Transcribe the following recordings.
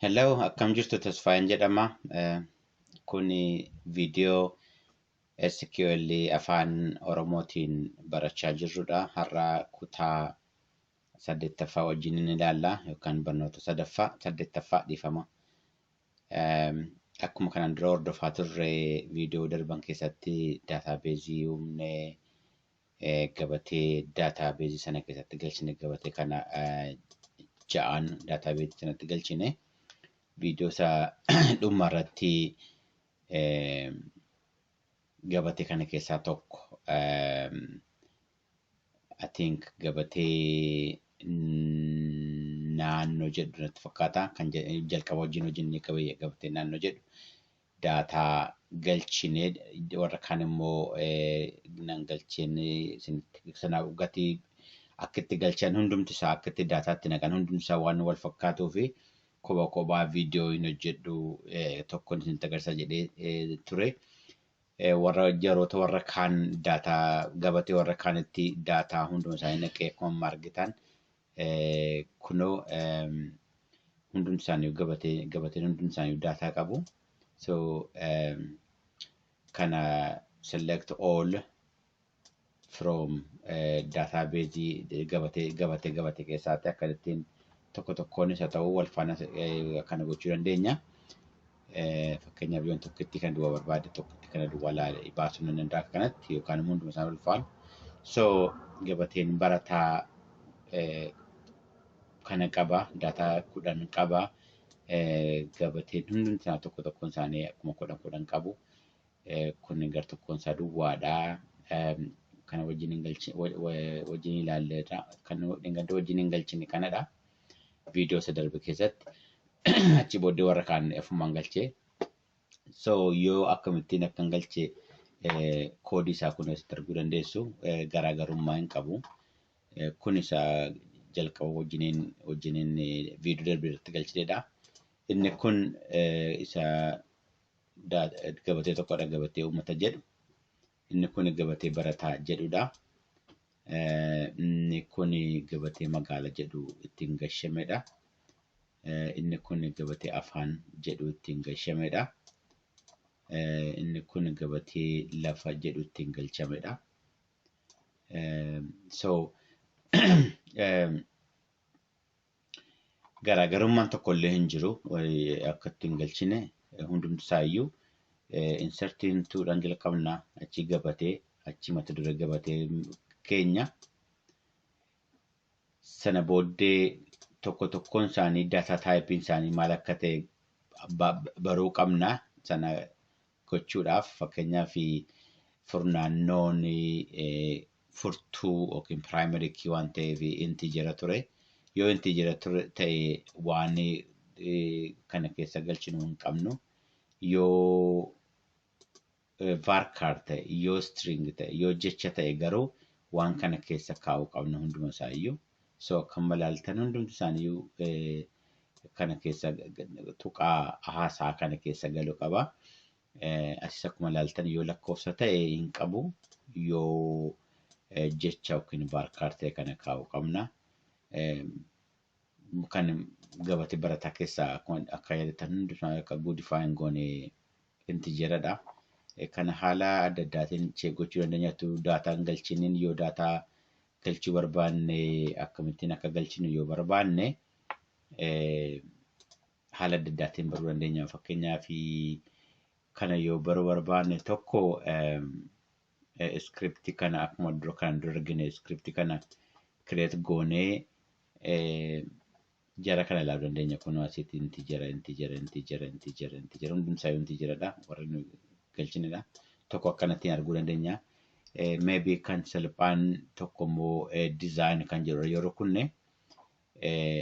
Hello, akkam jirtu? Tasfaayeen jedhama. Kun viidiyoo SQL afaan Oromootiin barachaa jirrudha. Har'a kutaa saddeettaffaa wajjin ni ilaalla yookaan barnoota sadaffaa, saddeettaffaa, dhiifama. Akkuma kanaan dura hordofaa turre, viidiyoo darban keessatti database uumnee, gabatee database sana keessatti galchine, gabatee kana ja'aan database sanatti galchine. Viidiyoo isaa dhuma irratti gabatee kana keessaa tokko, I think gabatee naannoo jedhu natti fakkaata, kan jalqaba wajjin hojjennee gabatee naannoo jedhu data galchine, warra kaan immoo nan galchine. Sanaaf gatii akka itti galchan hundumti isaa, akka itti dataatti naqan hundumti isaa waan wal fakkaatuu fi kophaa kophaa viidiyoo hin hojjedhu, tokkoon isinitti agarsiisa jedhee ture. Warra yeroota warra kaan data gabatee warra kaanitti data hunduma isaanii naqee, akkuma amma argitan kunoo hundumti isaanii gabateen hundumti isaanii data qabu. So kana select all from database gabatee keessaatti akka ittiin tokko tokkoon isa ta'uu wal faana kana gochuu dandeenya. Fakkeenyaaf, yoon tokkitti kan duwwaa barbaade, tokkitti kana duwwaa baasuu nan danda'a kanatti, yookaan immoo hunduma isaa wal faana. So gabateen barataa kana qaba, data 10 qaba. Gabateen hundumti isaa tokko tokkoon isaanii akkuma 10 10 qabu. Kun gar tokkoon isaa duwwaadha. Kana wajjin hin wajjin ilaalleerra. Kan gadda wajjin hin galchine kanadha. Viidiyoo isa darbe keessatti. Achi booddee warra kaan ofumaan galchee. So yoo akkamittiin akkan galche koodii isaa kun asitti arguu dandeessu, garaagarummaa hin qabu. Kun isa jalqaba wajjiniin viidiyoo darbe irratti galchinedha. Inni kun isa gabatee tokkodha, gabatee uummata jedhu. Inni kun gabatee barataa jedhudha. Inni kun gabatee magaala jedhu ittiin gashamedha. Inni kun gabatee afaan jedhu ittiin gashamedha. Inni kun gabatee lafa jedhu ittiin galchamedha. So garaagarummaan tokko illee hin jiru akka ittiin galchine. Hundumti isaayyuu insert intoodhaan jalqabna, achi gabatee, achi mata duree gabatee keenya. Sana booddee tokko tokkoon isaanii data typeiin isaanii maal akka ta'e baruu qabna. Sana gochuudhaaf, fakkeenyaaf, furnaannoon furtuu yookiin primary key waan ta'eef integer ture. Yoo integer ta'e waan kana keessa galchinu hin qabnu. Yoo varchar ta'e, yoo string ta'e, yoo jecha ta'e garuu waan kana keessa kaa'uu qabna hunduma isaayyuu. So akkuma ilaaltan hundumti isaaniiyyuu kana keessa tuqaa haasaa kana keessa galuu qaba. Asis akkuma ilaaltan yoo lakkoofsa ta'e hin qabu. Yoo jecha yookiin varchar ta'e kana kaa'uu qabna. Kan gabatee barataa keessaa akka yaadatan hundi isaa akka define goone integeradha. Kana haala adda addaatiin check gochuu dandeenya. Data hin galchiniin, yoo data galchuu barbaanne, akkamittiin akka galchinu yoo barbaanne, haala adda addaatiin baruu dandeenya. Fakkeenyaaf, kana yoo baruu barbaanne, tokko script kana akkuma dura kan dura argine script kana create goonee jara kana ilaaluu dandeenya. Kun asitti integer, integer, integer, integer, integer, hundumti isaa integeradha. Warri nu galchinedha. Tokko akkanattiin arguu dandeenya. Maybe kan salphaan tokko immoo design kan jedhu yeroo kunne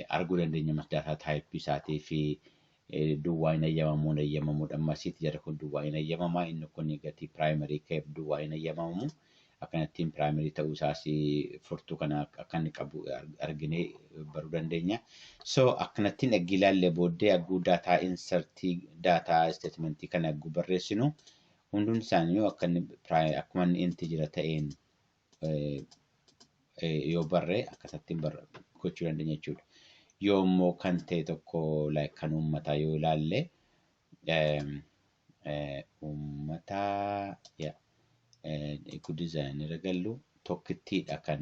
arguu dandeenya, data type isaatii fi duwwaa hin eeyyamamuu, hin eeyyamamuudha. Ammasitti jara kun duwwaa hin eeyyamamaa. Inni kun gatii primary ka'eef duwwaa hin eeyyamamu. Akkanattiin primary ta'uu isaas furtuu kana akka inni qabu arginee baruu dandeenya. So akkanattiin ergi ilaallee booddee agguu data insert data statementii kana agguu barreessinu, hundumti isaanii akka inni akkuma inni integer ta'een yoo barree akkasattiin gochuu dandeenya jechuudha. Yoo immoo kan ta'e tokko like kan uummataa yoo ilaalle, uummataa good design irra gallu, tokkittiidha kan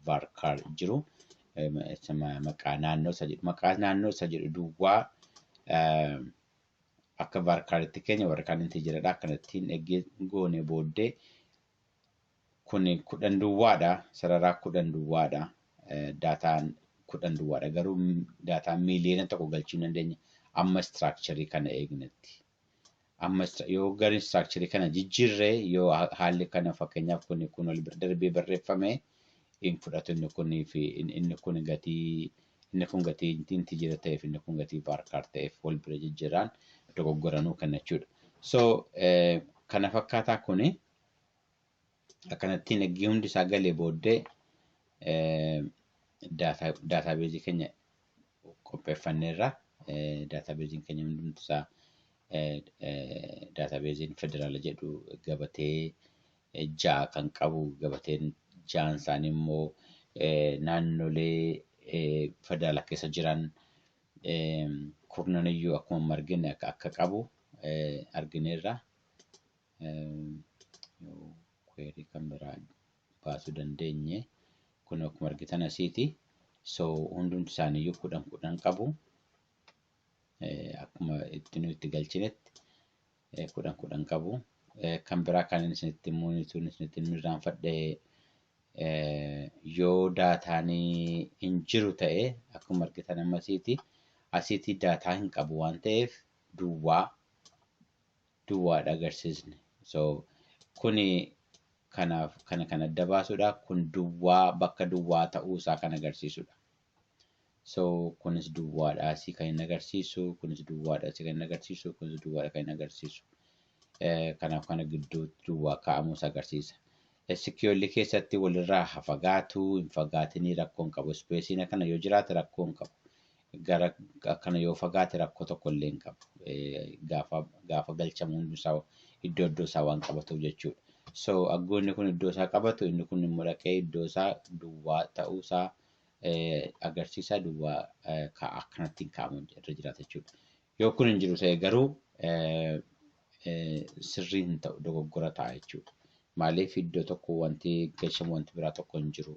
varchar jiru. Maqaa naannoo isa jedhu, maqaa naannoo isa jedhu duwwaa akka varcharitti keenya, warra kaan integeradha. Akkanattiin eeggee goone booddee kun 10 duwwaadha, sararaa 10 duwwaadha, daataan 10 duwwaadha. Garuu daataa 1 miiliyoona galchuu hin dandeenya amma structurii kana eegnetti. Amma yoo gara structurii kana jijjiirree, yoo haalli kana fakkeenyaaf kun wal bira darbee barreeffame hin fudhatu. Inni kunii fi inni kun gatii, inni kun gatii integera ta'eef, inni kun gatii varchar ta'eef, wal bira jijjiiraan dogoggoranuu kenna jechuudha. So kana fakkaataa kuni akkanattiin eegee hundi isaa galee booddee databasei keenya qopheeffanneerra. Databaseiin keenya hundumti isaa, databaseiin federaala jedhu gabatee 6 kan qabu, gabateen ja'an isaanii immoo naannolee federaala keessa jiran kurnaniyyuu akkuma argine akka qabu argineerra. Query kan biraa baasuu dandeenye, kun akkuma argitan asiiti. So hundumti isaaniiyyuu 10 10 qabu. Akkuma itti nu itti galchinetti 10 10 qabu. Kan biraa kan isinitti himuu isinitti irraanfadhe, yoo daataan hin jiru ta'e, akkuma argitan ammasiiti asiitii daataa hin qabu waan ta'eef duwwaa duwwaadha agarsiisne. So kuni kanaaf kana kan adda baasudha. Kun duwwaa, bakka duwwaa ta'uu isaa kan agarsiisudha. So kunis duwwaadha asii kan inni agarsiisu, kunis duwwaadha asii kan inni agarsiisu, kunis duwwaadha kan inni agarsiisu. Kanaaf kana gidduutti duwwaa kaa'amuu isa agarsiisa. SQL keessatti walirraa haa fagaatu hin fagaatinii rakkoo hin qabu. Spaceiin akkana yoo jiraate rakkoo hin qabu. Gara akkana yoo fagaate rakkoo tokko illee hin qabu. Gaafa galchamu hundi isaa iddoo iddoo isaa waan qabatuuf jechuudha. So aggoonni kun iddoo isaa qabatu, inni kun immoo dhaqee iddoo isaa duwwaa ta'uu isaa agarsiisa, duwwaa akkanattiin kaa'amu irra jiraata jechuudha. Yoo kun hin jiru ta'e garuu sirrii hin ta'u, dogoggora ta'a jechuudha. Maaliif? Iddoo tokko wanti galchamu wanti biraa tokko hin jiru.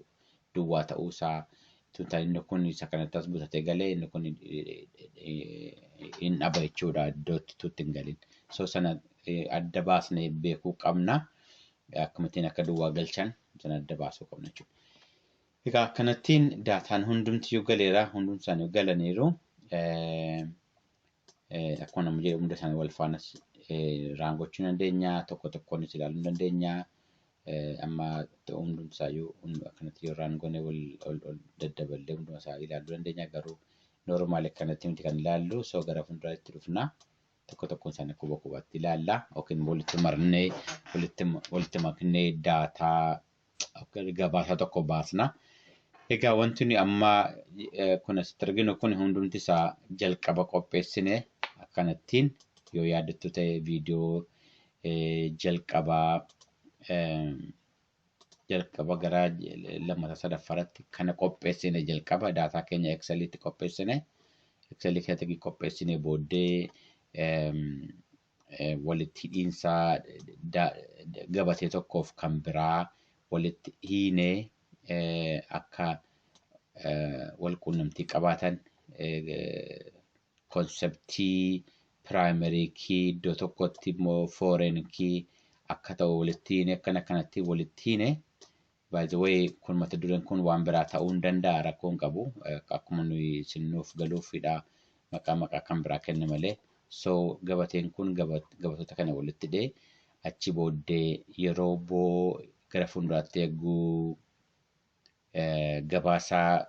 Duwwaa ta'uu isaa inni kun isa kanatti as butatee galee, inni kun hin dhaba jechuudha iddootti tuutti hin galin. So sana adda baasnee beekuu qabna. Akkamittiin akka duwwaa galchan sana adda baasuu qabna jechuudha. Egaa akkanattiin daataan hundumtiyyuu galeera, hundumti isaanii galaniiru. Akkuma nama jedhu hunda isaanii wal faanas run gochuu dandeenya, tokko tokkoonis ilaaluu dandeenya. Amma hundumti isaayyuu akkanatti yoo run goone wal ol daddaballee hunduma isaa ilaaluu dandeenya, garuu normal akkanatti miti kan ilaallu. So gara fuulduraatti dhufna. Tokko tokkoon isaanii quba qubatti ilaalla yookiin walitti marnee walitti maknee daataa gabaasa tokko baasna. Egaa wanti nuyi amma kun asitti arginu kun hundumti isaa jalqaba qopheessine akkanattiin. Yoo yaadattu ta'e, viidiyoo jalqabaa jalqaba gara lammataa sadaffaratti kana qopheessine, jalqaba daataa keenya Excelitti qopheessine. Excelii keessatti qopheessine booddee walitti hidhiinsa gabatee tokkoof kan biraa walitti hiinee akka wal quunnamtii qabaatan, conceptii primary key iddoo tokkotti immoo foreign key akka ta'u walitti hiine, akkana kanatti walitti hiine. By the way, kun mata dureen kun waan biraa ta'uu hin danda'a, rakkoo hin qabu. Akkuma nuyi isin nuuf galuufidha maqaa kan biraa kenne malee. So gabateen kun gabatoota kana walitti hidhee achi booddee yeroo boo gara fuulduraatti eeguu gabaasaa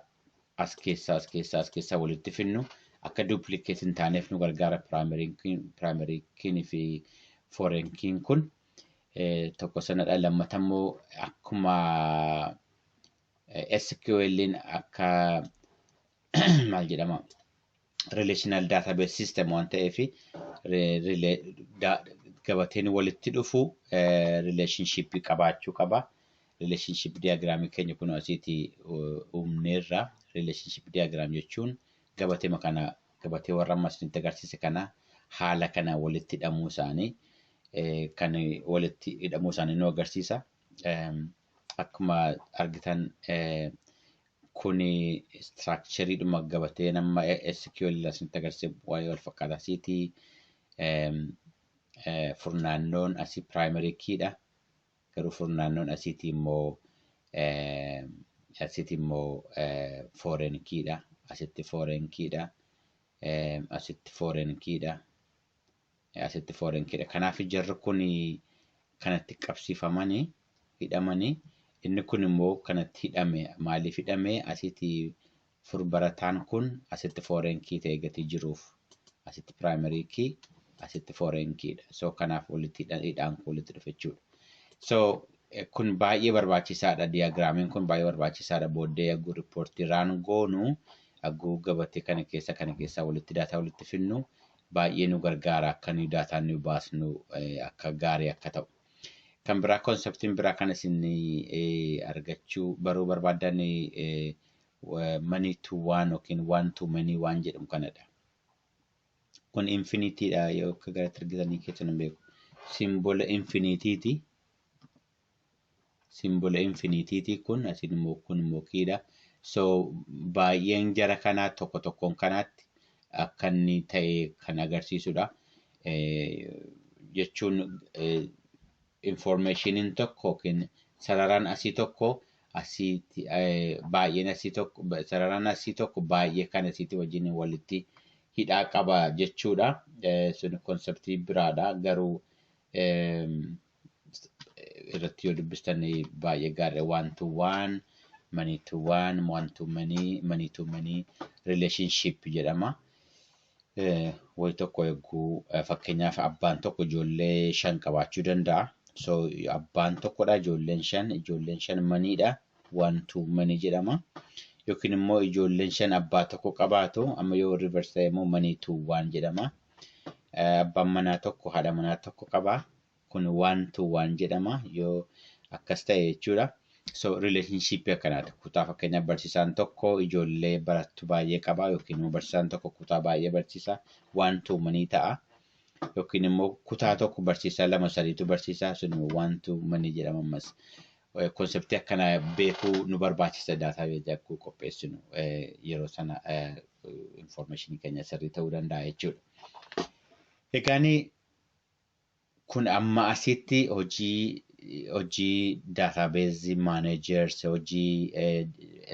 as keessaa as keessaa as keessaa walitti finnu akka duplicate hin taaneef nu gargaara. Primary keyn fi foreign keyn kun tokko sanadha. Lammata immoo akkuma SQL'n akka maal jedhama, relational database system waan ta'eef, gabateen walitti dhufu relationship qabaachuu qaba. Relationship diagram keenya kun asiitii uumneerra. Relationship diagram jechuun Gabatee kana, gabatee warra amma isinitti agarsiise kana, haala kana walitti hidhamuu isaanii, kan walitti hidhamuu isaanii nu agarsiisa. Akkuma argitan kuni structureidhuma gabatee nama SQL isinitti agarsiise waa'ee wal fakkaataa asiitii. Furnaannoon asii primary keyidha. Garuu furnaannoon asiitii immoo foreign keyidha. Asitti foreign keyidha. Asitti foreign keyidha. Asitti foreign keyidha. Kanaaf jarri kun kanatti qabsiifamanii hidhamanii, inni kun immoo kanatti hidhame. Maaliif hidhame? Asitti barataan kun asitti foreign key ta'ee gatii jiruuf, asitti primary key, asitti foreign keyidha. So kanaaf walitti hidhaan kun walitti dhufe jechuudha. So kun baay'ee barbaachisaadha. Diagramiin kun baay'ee barbaachisaadha. Booddee yagguu reportii run goonu, yagguu gabatee kana keessaa walitti data walitti finnu, baay'ee nu gargaara akka nuyi data nu baasnu akka gaarii akka ta'u. Kan biraa, conceptiin biraa kan isin argachuu baruu barbaadan many to one yookiin one to many waan jedhamu kanadha. Kun infinitydha, yoo akka garatti argitanii keessan hin beeku. Symbola infinityti. Symbola infinityti kun, asiin immoo kun immoo keydha. So baay'een jara kanaa tokko tokkoon kanaatti akka inni ta'e kan agarsiisudha. Jechuun informationiin tokko yookiin sararaan asii tokko asiitti baay'een asii tokko, sararaan asii tokko baay'ee kan asiitti wajjin walitti hidhaa qaba jechuudha. Sun conceptii biraadha, garuu irratti yoo dubbistan baay'ee gaariidha. One to one, many to one, one to many, many to many relationship jedhama. Wayi tokko eeguu, fakkeenyaaf abbaan tokko ijoollee shan qabaachuu danda'a. So abbaan tokkodha, ijoolleen shan, ijoolleen shan manydha. One to many jedhama. Yookiin immoo ijoolleen shan abbaa tokko qabaatu, amma yoo reverse ta'e immoo many to one jedhama. Abbaan manaa tokko haadha manaa tokko qaba. Kun one to one jedhama yoo akkas ta'e jechuudha. So relationship akkanaati. Kutaa, fakkeenyaaf barsiisaan tokko ijoollee barattu baay'ee qaba, yookiin immoo barsiisaan tokko kutaa baay'ee barsiisa, one to many ta'a. Yookiin immoo kutaa tokko barsiisaa lama sadiitu barsiisa, sun immoo one to many jedhama ammas. Conceptii akkanaa beekuu nu barbaachisa, data akkuu qopheessinu yeroo sana information keenya sirrii ta'uu danda'a jechuudha. Egaan kun amma asitti hojii database managers, hojii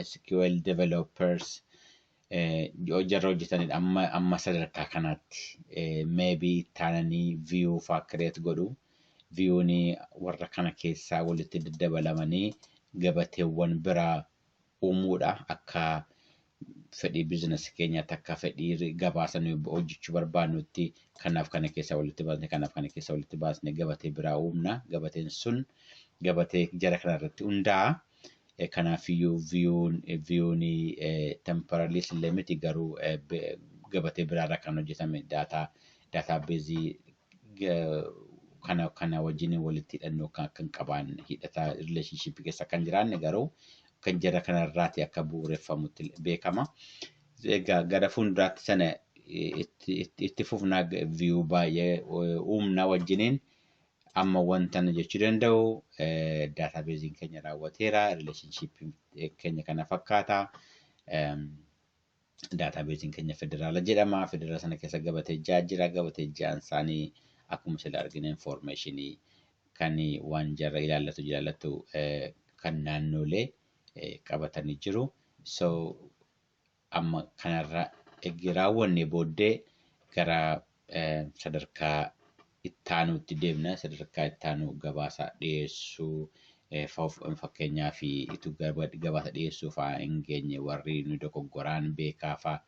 SQL developers jarra hojjetanidha. Amma sadarkaa kanaatti maybe taananii view faa create godhu. View'n warra kana keessaa walitti daddabalamanii gabateewwan biraa uumuudha, akka fedhii businessii keenyaatti, akka fedhii gabaasa nuyi hojjechuu barbaadnutti, kanaaf kana keessaa walitti baasne, kanaaf kana keessaa walitti baasne gabatee biraa uumna. Gabateen sun gabatee jara kana irratti hundaa'a. Kanaafiyyuu view'n temporarily illee miti, garuu gabatee biraarraa kan hojjetame database kana wajjin walitti hidhannoo kan akka hin qabaanne, hidhata relationship keessa kan jiraanne, garuu kan jara kanarraati akka bu'uureffamutti beekama. Egaa gara fuulduraatti sana itti fufnaa, view baay'ee uumnaa wajjiniin. Amma wanta nu jechuu danda'u, databaseiin keenya raawwateera, relationshipiin keenya kana fakkaata. Databaseiin keenya federaala jedhama. Federaala sana keessa gabatee ja'a jira. Gabatee ja'an isaanii akkuma sila argina informationii kan waan jarra ilaallatu kan naannolee qabatanii jiru. So amma kanarra ergi raawwanne booddee gara sadarkaa ittaanuutti deemna. Sadarkaa ittaanuu gabaasa dhiyeessuu, fakkeenyaaf itu gabaasa dhiyeessuu fa'aa hin geenye, warri nu dogoggoraan beekaa fa'aa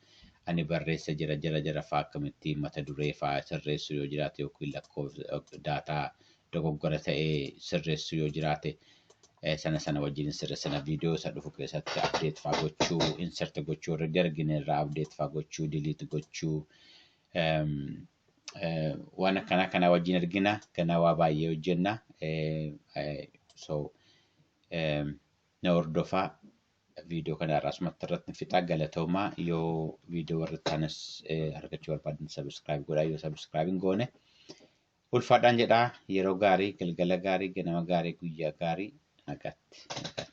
ani barreessa jira jara jara fa'aa akkamitti mata duree fa'aa sirreessuu yoo jiraate, yookiin lakkoofsa data dogoggora ta'ee sirreessuu yoo jiraate, sana sana wajjin sirreessana. Viidiyoo isa dhufu keessatti update fa'aa gochuu, insert gochuu, already argine irraa update fa'aa gochuu, delete gochuu, waan akkanaa kana wajjin argina. Kana waa baay'ee hojjenna. So na hordofaa. Viidiyoo kana irraa asumatti irratti fixaa. Galatoomaa. Yoo viidiyoo warra taanes argachuu barbaadan subscribe godhaa. Yoo subscribe hin goone, ulfaadhaan jedhaa. Yeroo gaarii, galgala gaarii, ganama gaarii, guyyaa gaarii, nagaatti. Nagaatti.